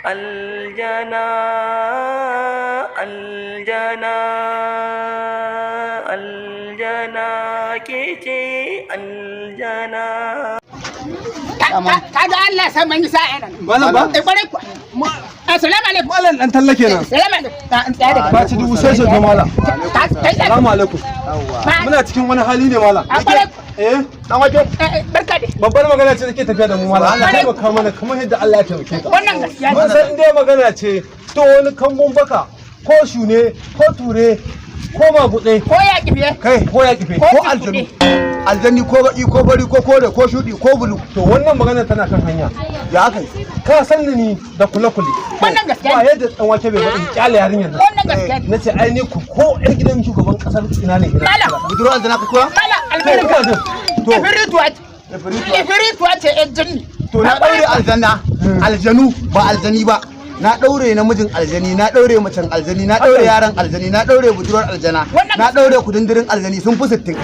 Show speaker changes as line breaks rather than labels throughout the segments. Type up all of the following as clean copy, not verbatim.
Aljana, aljana, aljana, ke ce aljana.
Kaga Allah san man yi sa'a nan.
Malam ba?
Eh, kwarai kuwa. Assalamu alaikum.
Malam dan talla kenan.
Assalamu alaikum. An tsaya daga.
Ba ci dubu sai sai malam.
Kai.
Salamu alaikum. Muna cikin wani hali ne, malam.
A kwarai.
Eh,
Dan wake.
Barka dai.
Babbar magana ce take tafiya da mu, malam. Allah taimaka mana kamar yadda Allah ya taimake ka.
Wannan gaskiya
Mun
ne.
san dai magana ce to wani kambun baka ko shune ko ture ko magutse
Ko ya kifiye.
kai ko ya kife.
Ko
Ko aljanu. Aljani ko baki ko bari ko kore ko shudi ko bulu.
To, wannan magana tana kan hanya.
Ya aka yi?
Ka san ni da kule kule.
Wannan gaskiya
Ba
ne.
yadda dan wake bai faɗin kyale yarinyar nan.
Wannan gaskiya ne.
Nace ai ni ku ko yar gidan shugaban kasar ina ne ina.
Malam.
Budurwa aljana ka kura?
Malam albarka.
To.
Ifirituwa ce. Ifirituwa ce yan jinni.
To, na daure aljanna. Aljanu ba aljani ba. Na daure namijin aljani, na daure macen aljani, na daure yaran aljani, na daure budurwar aljana, na daure kudindirin aljani sun fi 60.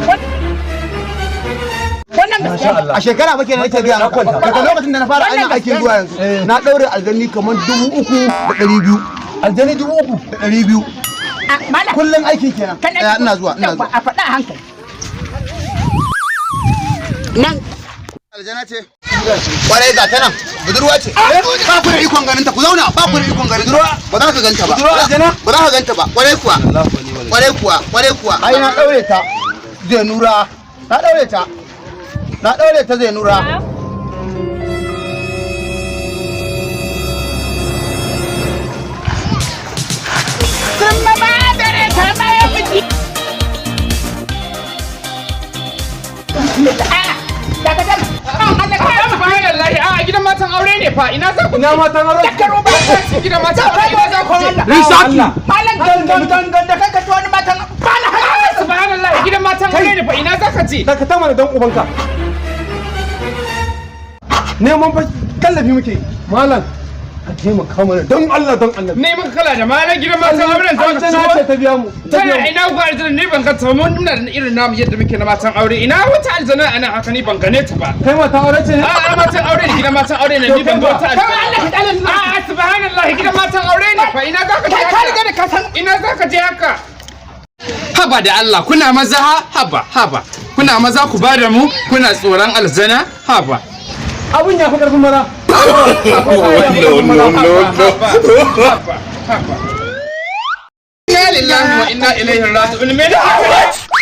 Wannan gaskiya ne.
Allah.
A shekara ba kenan nake gaya
Na
maka.
kwanta.
Daga lokacin da na fara
Wannan
ainihin aikin
gaskiya
zuwa yanzu,
Eh.
na daure aljani kamar 3,200.
Aljani 3,000.
Da 200.
Ah, malam.
Kullum aikin kenan.
Kana
Tsaya, ina zuwa, ina
Yawwa,
zuwa.
a faɗa a hankali. Nan.
Aljana ce. Kwarai, ga ta nan. Budurwa ce. Ba ku da ikon ganin ta, ku zauna, ba ku da ikon ganin ta. Ba za ka ganta ba.
Budurwa aljana?
Ba za ka ganta ba. Kwarai kuwa. Kwarai kuwa, kwarai kuwa. Ai na daure ta. Zai nura. Na daure ta. Na daure ta zai nura.
Sun ma ba dare ta bayan miki. Ah, dakatar. Ah, Allah ka kama.
Subhanallahi, a gidan matan aure ne fa, ina za ku
Ina matan aure?
Dakaro ba.
Gidan matan aure, ina za ku je?
Risaki.
Malam don don don don da kanka ci wani matan. Malam.
Ah, subhanallahi, gidan matan aure ne fa, ina za ka je?
Dakata mana dan ubanka. Neman fa tallafi muke. Malam, ka taimaka mana don Allah, don Allah.
Ne maka kala da malam, gidan matan auren za ka
Aljana ce ta biya mu. Ta
Tana
biya mu.
ina ku aljana? Ni ban ga ta. Mun nuna da irin namu yadda muke na matan aure, ina wata aljana ana haka? Ni ban gane ta ba.
Kai mata aure ce ne?
A matan aure ne, gidan matan aure ne, ni ban ga wata aljana.
Kawai Allah ka tsare ni.
A subhanallahi, gidan matan aure ne fa, ina za ka je
Kai ka
haka?
riga da ka san.
Ina za ka je haka? Haba da Allah, kuna maza ha, haba haba, kuna maza ku ba da mu kuna tsoron aljana, haba.
Abun ya fi karfin mara.
No, no, no, no. Inna lillahi wa inna ilaihi raji'un. Me da haka?